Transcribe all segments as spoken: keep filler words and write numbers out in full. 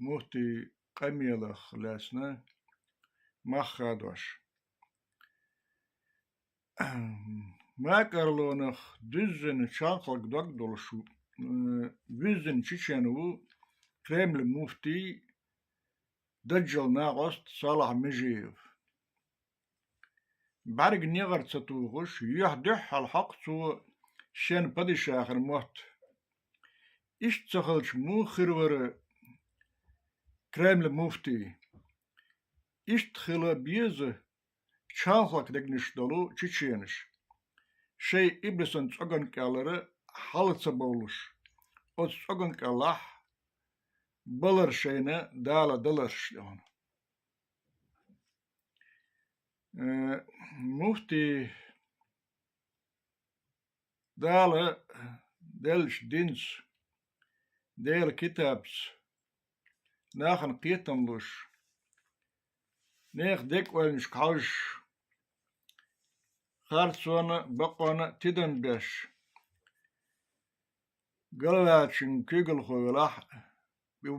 муфтий къамелах лаьцна мах хадош. Макарлонах дуьззина чанхалг дог долуш, м, вуьззина чечен ву Кремль муфтий, даджал накъост Салахь Межиев. БӀаьрг негӀар ца тухуш, юьхь дуьххьал хьокху цо шен падишахана мотт. Иштта ца хилча, муха хир вара Кремль муфтий? Иштта хила беза чанхалг дегнаш долу чеченаш, шайн иблисан цӀоган кӀелара хьала ца бовлуш, оцу цӀоган кӀелахь балар шайна Дала даларш тӀехь. Э, муфтий Дала деллачу динца, Делан китабца, нахана кхетам луш, нехан дегӀ ойланашка хьожуш, харцонна а, бакъонна а тидам беш, галваьллачун куьйгалхо велахь а,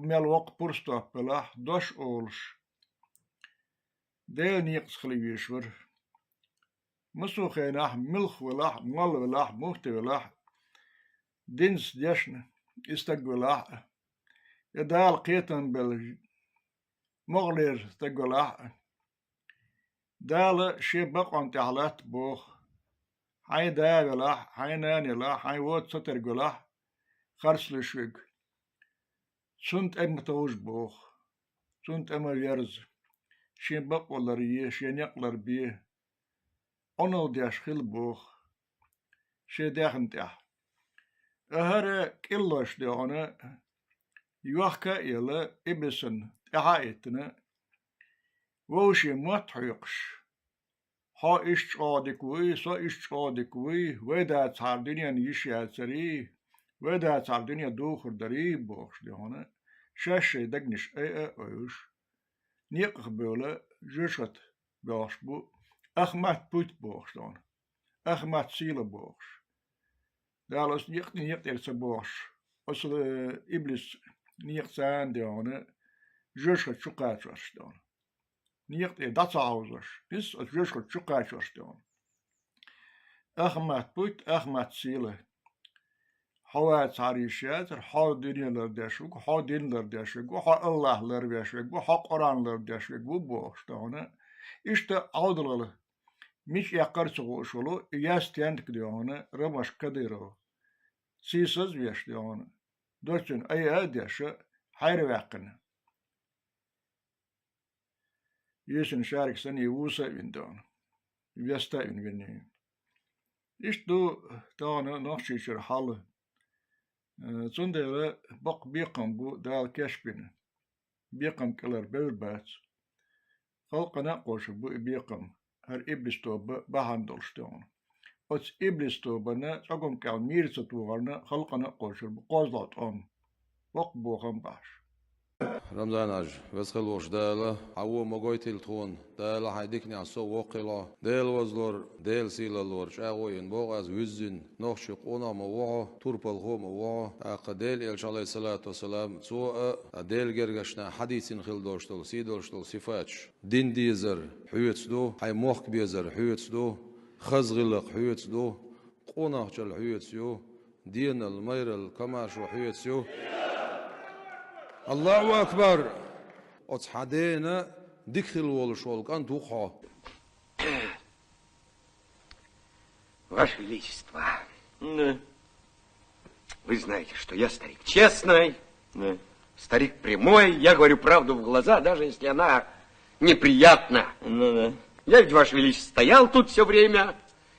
мел воккха пурстоп велахь а, дош олуш, Делан некъаца хила везаш вара. Массо а хенахь муьлхха велахь а, молла велахь а, муфти велахь а, динца дешна и стаг велахь а, я Дала кхетам белла могӀалера стаг велахь а, Дала шен бакъонна тӀехь латта боху. Хьайн да велахь а, хьайн нана елахь а, хьайн воцу цатарг велахь а, харц луьйш верг, цунна тӀе ма товжа боху. Цунна тӀе ма верза. Шен бакъо ларъе, шен некъ ларбе. Ӏуналла деш хила боху шен дехна тӀехь. ХӀара кӀиллош дегӀана, йохка а елла, иблисан тӀаьхьа а йиттина, вовшийн мотт хьоькхуш: «Хьо иштта чӀогӀа дика вуй, со иштта чӀогӀа дика вуй, вай дацахьара дуьненна йиш яцарий, вай дацахьара дуьне духур дарий», – бохуш дегӀана, шаьш шайн дегнаш айа а ойуш, некъах бевлла, жоьжахате боьлхуш бу Ахмат Путь бохуш дегӀана, Ахмат Сила бохуш. Дала оцу некъ-, некъ тӀера ца бохуш, оцу, э, иблис некъаца дегӀана, жоьжахати чу кхачош дегӀана. Некъа тӀера дӀа ца хьовзош, иза оцу жоьжахати чу кхачош дегӀана. Ахмат Путь, Ахмат Сила. Хьо вацахьара йиш яцара, хьо дуьне лардеш верг ву, хьо дин лардеш верг ву, хьо АллахӀ ларвеш верг ву, хьо Къуръан лардеш верг ву бохуш дегӀана. Иштта Ӏовдалалла, мича эккхар а ца хууш волу и яьсса тентиг дегӀана Ромашка Кадыров, сийсаз а веш дегӀана, доццуьнга айа а деш, хьайраваьккхина. Юьйсина шарик санна и вуса а вина дегӀана, веста а вина виннийн. Иштта ду тахана Нохчийчуьра хьал. Э, цундела бакъ бекхам бу Дала кечбина. Бекхам кӀелара бевр бац. Халкъана а кхочур бу и бекхам, хӀара иблис тоба бахьана долуш дегӀана. Оцу иблис тобанна цӀоган кӀел мийра ца тухарна халкъана а кхочур бу кхозлагӀа тӀом. Боккха бохам бахьаш. Рамзан-Хьаьжа, веза хилла волчу Дала, хьан вон ма гойтийла тхуна, Дала хьайн диканехь со воккхийла хьо. Делан вазалора, Делан сийлаллора чӀагӀо йина боху ас вуьззина, нохчийн къонах а ма ву хьо, турпалхо а ма ву хьо. ТӀаккха Делан Элча, Ӏалайхиссалату вассалам, цо а, а Делан гергарчу наха хьадийцина хилла долуш долу, сий долуш долу сифаташ. Дин дезар хьоьца ду, хьайн мохк безар хьоьца ду, хаза гӀиллакх хьоьца ду, къонахчалла хьоьца ю, денал, майрал, комаьршо хьоьца ю. Аллаху акбар! Оцу хьан дена дика хилла волуш волу кӀант ву-кх хьо. Ваше Величество, ну, вы знаете, что я старик честный, ну, старик прямой, я говорю правду в глаза, даже если она неприятна. Ну да. Я ведь, Ваше Величество, стоял тут все время,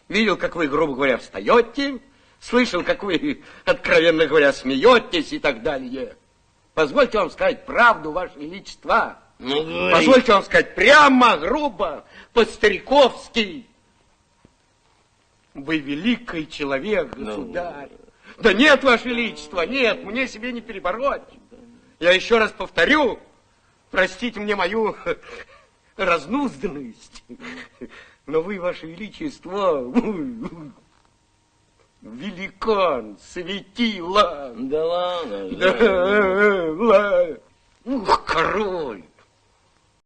видел, как вы, грубо говоря, встаете, слышал, как вы, откровенно говоря, смеетесь и так далее. Позвольте вам сказать правду, Ваше Величество. Ну, говори. Позвольте вам сказать прямо, грубо, по-стариковски. Вы великий человек, ну, государь. Да нет, Ваше Величество, нет, мне себе не перебороть. Я еще раз повторю, простите мне мою разнузданность. Но вы, Ваше Величество, великан, светило. Да ладно. Да, ладно. Ух, король!